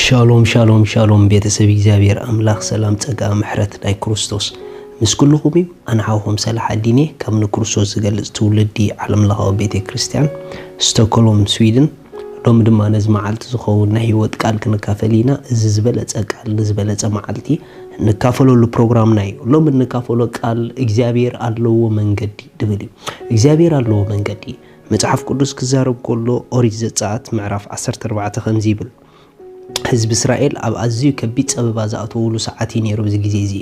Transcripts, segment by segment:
ሻሎም ሻሎም ሻሎም፣ ቤተሰብ እግዚኣብሔር ኣምላኽ ሰላም፣ ጸጋ፣ ምሕረት ናይ ክርስቶስ ምስ ኩልኹም እዩ። ኣነ ሓውኹም ሰላሕ ኣዲኔ ካብ ንክርስቶስ ዝገልጽ ትውልዲ ዓለምለኻዊ ቤተ ክርስቲያን፣ ስቶክሆልም፣ ስዊድን። ሎሚ ድማ ነዚ መዓልቲ ዝኸውን ናይ ህይወት ቃል ክንካፈል ኢና። እዚ ዝበለጸ ቃል ንዝበለጸ መዓልቲ እንካፈለሉ ፕሮግራምና እዩ። ሎሚ እንካፈሎ ቃል እግዚኣብሔር ኣለዎ መንገዲ ድብል እዩ። እግዚኣብሔር ኣለዎ መንገዲ። መጽሓፍ ቅዱስ ክዛረብ ከሎ፣ ኦሪት ዘጸኣት ምዕራፍ ዓሰርተ ኣርባዕተ ከምዚ ይብል፣ ህዝቢ እስራኤል ኣብ ኣዝዩ ከቢድ ጸበባ ዝኣተውሉ ሰዓት እዩ ነይሩ። እዚ ግዜ እዚ፣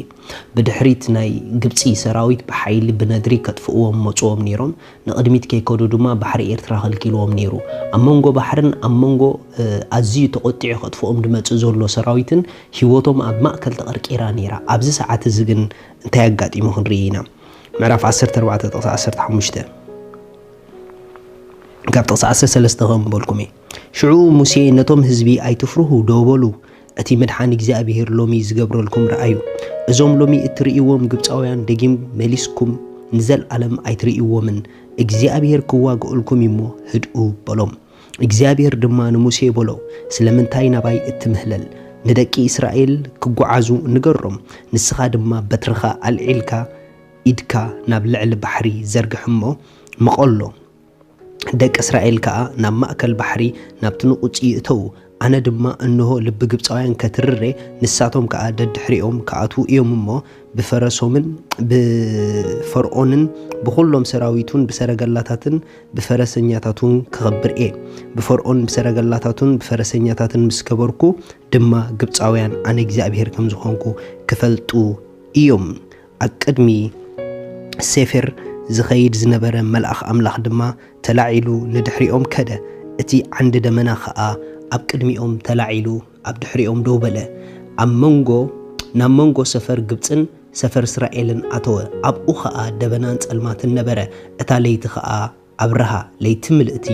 ብድሕሪት ናይ ግብጺ ሰራዊት ብሓይሊ ብነድሪ ከጥፍእዎም መጽዎም ነይሮም። ንቕድሚት ከይከዱ ድማ ባሕሪ ኤርትራ ከልኪልዎም ነይሩ። ኣብ መንጎ ባሕርን ኣብ መንጎ፣ እ፣ ኣዝዩ ተቖጢዑ ከጥፍኦም ድመጽእ ዘሎ ሰራዊትን ህይወቶም ኣብ ማእከል ተቐርቂራ ነይራ። ኣብዚ ሰዓት እዚ ግን እንታይ ኣጋጢሙ ክንርኢ ኢና። ምዕራፍ ዓሰርተ ኣርባዕተ ጥቕሲ ዓሰርተ ሓሙሽተ፣ ካብ ጥቕሲ ዓሰርተ ሰለስተ ከም በልኩም እየ። ሽዑ ሙሴ ነቶም ህዝቢ፣ "ኣይትፍርሁ፣ ደው በሉ፣ እቲ ምድሓን እግዚኣብሄር ሎሚ ዝገብረልኩም ረኣዩ። እዞም ሎሚ እትርእይዎም ግብጻውያን ደጊም መሊስኩም ንዘለኣለም ኣይትርእይዎምን። እግዚኣብሄር ክዋግኦልኩም እዩ እሞ ህድኡ" በሎም። እግዚኣብሄር ድማ ንሙሴ በሎ፣ "ስለምንታይ ናባይ እትምህለል? ንደቂ እስራኤል ክጓዓዙ ንገሮም። ንስኻ ድማ በትርኻ ኣልዒልካ ኢድካ ናብ ልዕሊ ባሕሪ ዘርግሕ እሞ ምቐሎ። ደቂ እስራኤል ከኣ ናብ ማእከል ባሕሪ ናብቲ ንቑጽ ይእተዉ። ኣነ ድማ እንሆ ልቢ ግብጻውያን ከትርሬ፣ ንሳቶም ከኣ ደድሕሪኦም ክኣትዉ እዮም እሞ ብፈረሶምን ብፈርኦንን ብኹሎም ሰራዊቱን ብሰረገላታትን ብፈረሰኛታቱን ክኸብር እየ። ብፈርኦን ብሰረገላታቱን ብፈረሰኛታትን ምስ ከበርኩ ድማ ግብጻውያን ኣነ እግዚኣብሄር ከም ዝኾንኩ ክፈልጡ እዮም። ኣብ ቅድሚ ሴፌር ዝኸይድ ዝነበረ መልኣኽ ኣምላኽ ድማ ተላዒሉ ንድሕሪኦም ከደ። እቲ ዓንዲ ደመና ኸኣ ኣብ ቅድሚኦም ተላዒሉ ኣብ ድሕሪኦም ደው በለ። ኣብ መንጎ፣ ናብ መንጎ ሰፈር ግብጽን ሰፈር እስራኤልን ኣተወ። ኣብኡ ኸኣ ደበናን ጸልማትን ነበረ። እታ ለይቲ ኸኣ ኣብርሃ፣ ለይቲ ምልእቲ፣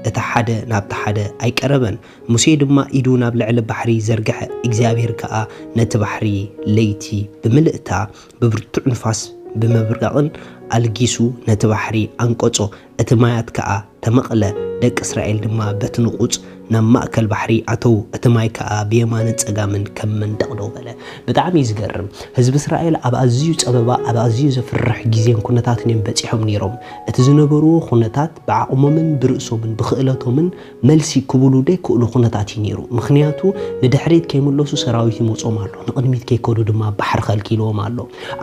እታ ሓደ ናብቲ ሓደ ኣይቀረበን። ሙሴ ድማ ኢዱ ናብ ልዕሊ ባሕሪ ዘርግሐ፣ እግዚኣብሄር ከኣ ነቲ ባሕሪ ለይቲ ብምልእታ ብብርቱዕ ንፋስ ብመብረቕን ኣልጊሱ ነቲ ባሕሪ ኣንቀጾ። እቲ ማያት ከኣ ተመቕለ፣ ደቂ እስራኤል ድማ በቲ ንቑጽ ናብ ማእከል ባሕሪ ኣተዉ። እቲ ማይ ከኣ ብየማንን ጸጋምን ከም መንደቕ ደው በለ። ብጣዕሚ እዩ ዝገርም። ህዝቢ እስራኤል ኣብ ኣዝዩ ጸበባ፣ ኣብ ኣዝዩ ዘፍርሕ ግዜን ኩነታትን እዮም በጺሖም ነይሮም። እቲ ዝነበርዎ ኩነታት ብዓቕሞምን ብርእሶምን ብኽእለቶምን መልሲ ክብሉ ዘይክእሉ ኩነታት እዩ ነይሩ። ምኽንያቱ ንድሕሪት ከይምለሱ ሰራዊት ይመጾም ኣሎ፣ ንቕድሚት ከይከዱ ድማ ባሕሪ ከልኪልዎም ኣሎ።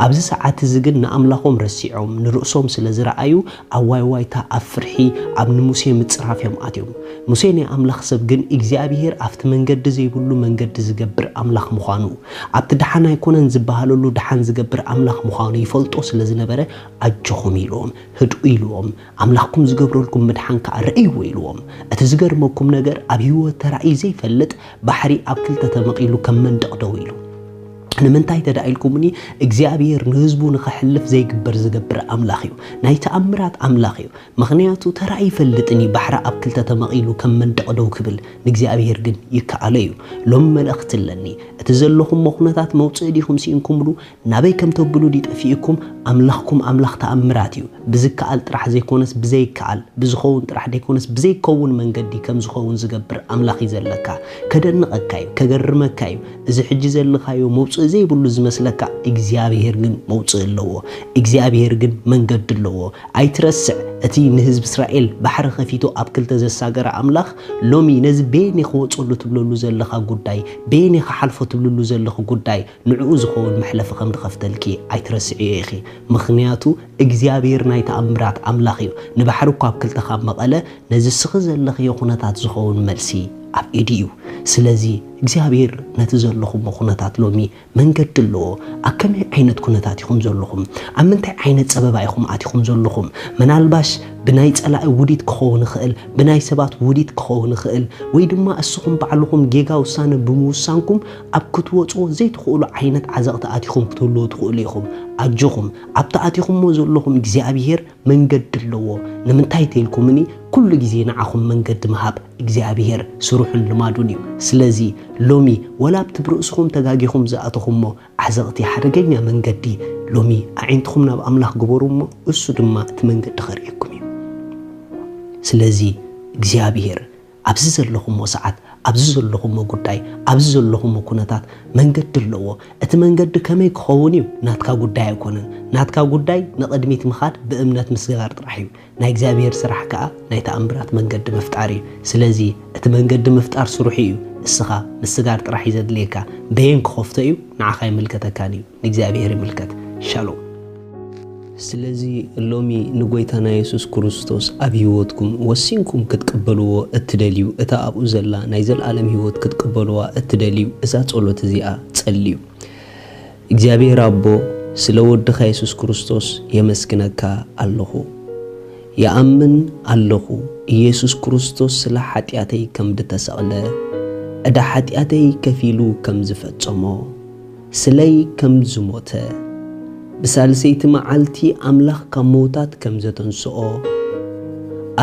ኣብዚ ሰዓት እዚ ግን ንኣምላኾም ረሲዖም ንርእሶም ስለ ዝረኣዩ፣ ኣብ ዋይዋይታ፣ ኣብ ፍርሒ፣ ኣብ ንሙሴ ምጽራፍ እዮም ኣትዮም። ሙሴ ናይ ኣምላኽ ሰብ ግን እግዚኣብሄር ኣብቲ መንገዲ ዘይብሉ መንገዲ ዝገብር ኣምላኽ ምዃኑ፣ ኣብቲ ደሓን ኣይኮነን ዝበሃለሉ ደሓን ዝገብር ኣምላኽ ምዃኑ ይፈልጦ ስለ ዝነበረ፣ ኣጆኹም ኢልዎም፣ ህድኡ ኢልዎም፣ ኣምላኽኩም ዝገብረልኩም ምድሓን ከኣ ርእይዎ ኢልዎም። እቲ ዝገርመኩም ነገር፣ ኣብ ህይወት ተራእዩ ዘይፈልጥ ባሕሪ ኣብ ክልተ ተመቒሉ ከም መንደቕ ደው ኢሉ። ንምንታይ ተዳ ኢልኩምኒ፣ እግዚኣብሄር ንህዝቡ ንኸሕልፍ ዘይግበር ዝገብር ኣምላኽ እዩ። ናይ ተኣምራት ኣምላኽ እዩ። ምኽንያቱ ተራእዩ ይፈልጥን እዩ፣ ባሕሪ ኣብ ክልተ ተመቒሉ ከም መንደቕ ደው ክብል፣ ንእግዚኣብሄር ግን ይከኣሎ እዩ። ሎም መልእኽቲ ኣለኒ። እቲ ዘለኹሞ ኩነታት መውጽኢ ዲኹም ስኢንኩምሉ? ናበይ ከም ተብሉ ድዩ ጠፊእኩም? ኣምላኽኩም ኣምላኽ ተኣምራት እዩ። ብዝከኣል ጥራሕ ዘይኮነስ ብዘይከኣል፣ ብዝኸውን ጥራሕ ዘይኮነስ ብዘይከውን መንገዲ ከም ዝኸውን ዝገብር ኣምላኽ እዩ ዘለካ። ከደንቐካ እዩ፣ ከገርመካ እዩ። እዚ ሕጂ ዘለኻዮ መውጽኢ ዘይብሉ ዝመስለካ፣ እግዚኣብሄር ግን መውጽኢ ኣለዎ። እግዚኣብሄር ግን መንገዲ ኣለዎ። ኣይትረስዕ፣ እቲ ንህዝቢ እስራኤል ባሕሪ ከፊቱ ኣብ ክልተ ዘሳገረ ኣምላኽ፣ ሎሚ ነዚ በየነይ ክወጸሉ ትብለሉ ዘለኻ ጉዳይ፣ በየነይ ክሓልፎ ትብልሉ ዘለኹ ጉዳይ፣ ንዕኡ ዝኸውን መሕለፊ ከም ዝኸፍተልኪ ኣይትረስዕዮ ኢኺ። ምኽንያቱ እግዚኣብሄር ናይ ተኣምራት ኣምላኽ እዩ። ንባሕሪ እኳ ኣብ ክልተ ካብ መቐለ፣ ነዚ ስኺ ዘለኽዮ ኩነታት ዝኸውን መልሲ ኣብ ኢዱ እዩ። ስለዚ እግዚኣብሄር ነቲ ዘለኹሞ ኩነታት ሎሚ መንገዲ ኣለዎ። ኣብ ከመይ ዓይነት ኩነታት ኢኹም ዘለኹም? ኣብ ምንታይ ዓይነት ጸበባ ኢኹም ኣቲኹም ዘለኹም? ምናልባሽ ብናይ ጸላኢ ውዲት ክኸውን ይኽእል፣ ብናይ ሰባት ውዲት ክኸውን ይኽእል፣ ወይ ድማ እስኹም ባዕልኹም ጌጋ ውሳነ ብምውሳንኩም ኣብ ክትወጽዎ ዘይትኽእሉ ዓይነት ዓዘቕቲ ኣቲኹም ክትህልዉ ትኽእሉ ኢኹም። ኣጆኹም፣ ኣብቲ ኣቲኹምዎ ዘለኹም እግዚኣብሄር መንገዲ ኣለዎ። ንምንታይ ተልኩምኒ፣ ኩሉ ግዜ ንዓኹም መንገዲ ምሃብ እግዚኣብሄር ስርሑን ልማዱን እዩ። ስለዚ ሎሚ ወላ ኣብቲ ብርእስኹም ተጋጊኹም ዝኣተኹሞ ዓዘቕቲ ሓደገኛ መንገዲ ሎሚ ኣዒንትኹም ናብ ኣምላኽ ግበሩ እሞ እሱ ድማ እቲ መንገዲ ከርእየኩም እዩ። ስለዚ እግዚኣብሄር ኣብዚ ዘለኹሞ ሰዓት ኣብዚ ዘለኹሞ ጉዳይ፣ ኣብዚ ዘለኹሞ ኩነታት መንገዲ ኣለዎ። እቲ መንገዲ ከመይ ክኸውን እዩ ናትካ ጉዳይ ኣይኮነን። ናትካ ጉዳይ ንቕድሚት ምኻድ ብእምነት ምስግጋር ጥራሕ እዩ። ናይ እግዚኣብሔር ስራሕ ከኣ ናይ ተኣምራት መንገዲ ምፍጣር እዩ። ስለዚ እቲ መንገዲ ምፍጣር ስርሑ እዩ። እስኻ ምስጋር ጥራሕ እዩ ዘድልየካ። በየን ክኸፍቶ እዩ ንዓኻ ኣይምልከተካን እዩ። ንእግዚኣብሔር ይምልከት። ሻሎም። ስለዚ ሎሚ ንጎይታና የሱስ ክርስቶስ ኣብ ህይወትኩም ወሲንኩም ክትቅበልዎ እትደልዩ፣ እታ ኣብኡ ዘላ ናይ ዘለኣለም ህይወት ክትቅበልዋ እትደልዩ፣ እዛ ጸሎት እዚኣ ጸልዩ። እግዚኣብሔር ኣቦ፣ ስለ ወድኻ የሱስ ክርስቶስ የመስግነካ ኣለኹ። ይኣምን ኣለኹ፣ ኢየሱስ ክርስቶስ ስለ ሓጢኣተይ ከም ዝተሰቕለ፣ ዕዳ ሓጢኣተይ ከፊሉ ከም ዝፈጸሞ፣ ስለይ ከም ዝሞተ፣ ብሳልሰይቲ መዓልቲ ኣምላኽ ካብ ምዉታት ከም ዘተንስኦ፣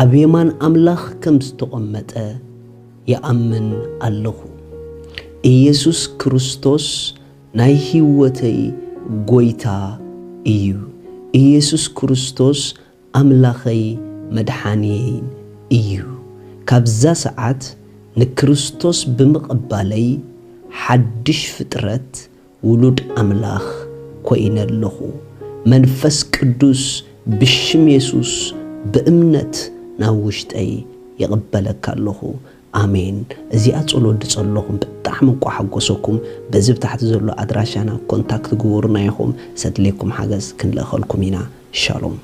ኣብ የማን ኣምላኽ ከም ዝተቐመጠ ይኣምን ኣለኹ። ኢየሱስ ክርስቶስ ናይ ህይወተይ ጎይታ እዩ። ኢየሱስ ክርስቶስ ኣምላኸይ መድሓንየይን እዩ። ካብዛ ሰዓት ንክርስቶስ ብምቕባለይ ሓድሽ ፍጥረት ውሉድ ኣምላኽ ኮይነ ኣለኹ። መንፈስ ቅዱስ ብሽም የሱስ ብእምነት ናብ ውሽጠይ ይቕበለካ ኣለኹ። ኣሜን። እዚኣ ጸሎት ድጸለኹም ብጣዕሚ እንቋ ሓጎሰኩም። በዚ ብታሕቲ ዘሎ ኣድራሻና ኮንታክት ግበሩና ኢኹም። ሰድሌኩም ሓገዝ ክንልእኸልኩም ኢና። ሻሎም።